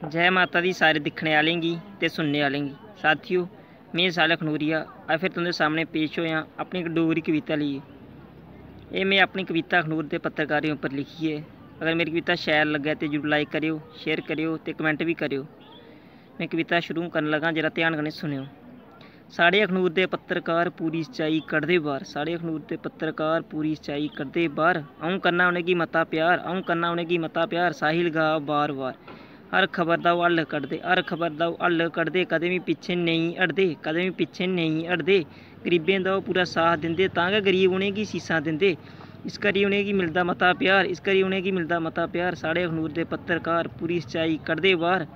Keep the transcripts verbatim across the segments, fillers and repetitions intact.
जै माता दी सारे दिक्खने आह्लें गी ते सुनने आह्लें गी। साथियो, में सालह अखनूरिया अज्ज फिर तुं'दे सामने पेश होएआं अपनी इक डोगरी कविता लेइयै। एह् में अपनी कविता अखनूर दे पत्रकारें उप्पर लिखी ऐ। अगर मेरी कविता शैल लग्गै ते जरूर like करेओ, share करेओ ते comment बी करेओ। में कविता शुरू करन लगा, जरा ध्यान कन्नै सुनेओ। साढ़े अखनूर दे पत्रकार पूरी सच्चाई कढदे बाह्र, साढ़े अखनूर दे पत्रकार पूरी सच्चाई कढदे बाह्र। अ'ऊं करना उ'नेंगी मता प्यार, अ'ऊं करना उ'नेंगी मता प्यार, साहिल गा बार बार। हर खबर दा ओह् हल्ल कढदे, हर खबर दा ओह् हल्ल कढदे, कदें बी पिच्छें नेईं हटदे, कदें बी पिच्छें नेईं हटदे। गरीबें दा ओह् पूरा साथ दिंदे, तां गै गरीब उ'नेंगी सीसां दिंदे। इस करी उ'नेंगी मिलदा मता प्यार, इस करी उ'नेंगी मिलदा मता प्यार। साढ़े अखनूर दे पत्रकार पूरी सच्चाई कढदे बाह्र।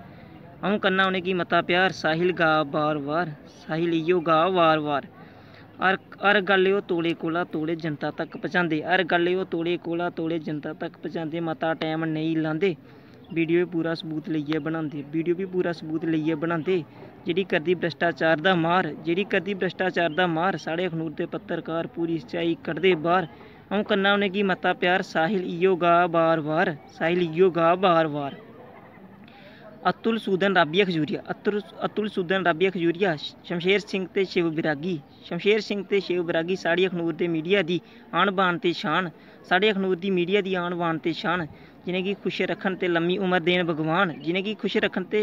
अ'ऊं करना उ'नेंगी मता प्यार, साहिल गा बार बार, साहिल इ'यो गा बार बार। हर हर गल्ल ओह् तौले कोला तौले जनता तक पजांदे, हर गल्ल ओह् तौले कोला तौले जनता तक पजांदे, मता टैम नेईं लांदे। वीडियो बी पूरा सबूत लेइयै बनांदे, वीडियो बी पूरा सबूत लेइयै बनांदे। जेह्ड़ी करदी भ्रष्टाचार दा मार, जेह्ड़ी करदी भ्रष्टाचार दा मार, साढ़े अखनूर दे पत्रकार पूरी सच्चाई कढदे बाह्र। अ'ऊं करना उ'नेंगी मता प्यार, साहिल इ'यो गा बार बार, साहिल इ'यो गा बार बार। अतुल सूदन राबिया खजूरिया, अतुल अतुल सूदन राबिया खजूरिया, शमशेर सिंह ते शिव बिरागी, शमशेर सिंह ते शिव बिरागी, साढ़ी अखनूर दे मीडिया दी आन बान ते शान, साढ़े अखनूर दी मीडिया दी आन बान ते शान। जि'नेंगी खुश रक्खन ते लम्मी उमर देन भगवान, जि'नेंगी खुश रक्खन ते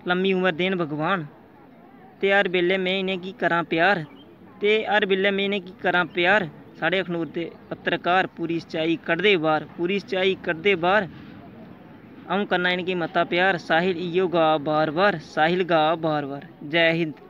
लम्मी उमर देन भगवान। ते हर बेल्लै में इ'नेंगी करां प्यार, ते हर बेल्लै में इ'नेंगी करां प्यार। साढ़े अखनूर दे पत्रकार पूरी सच्चाई कढदे बाह्र, पूरी सच्चाई कढदे बाह्र। अ'ऊं करना इ'नेंगी मता प्यार, साहिल इ'यो गा बार बार, साहिल गा बार बार। जै हिंद।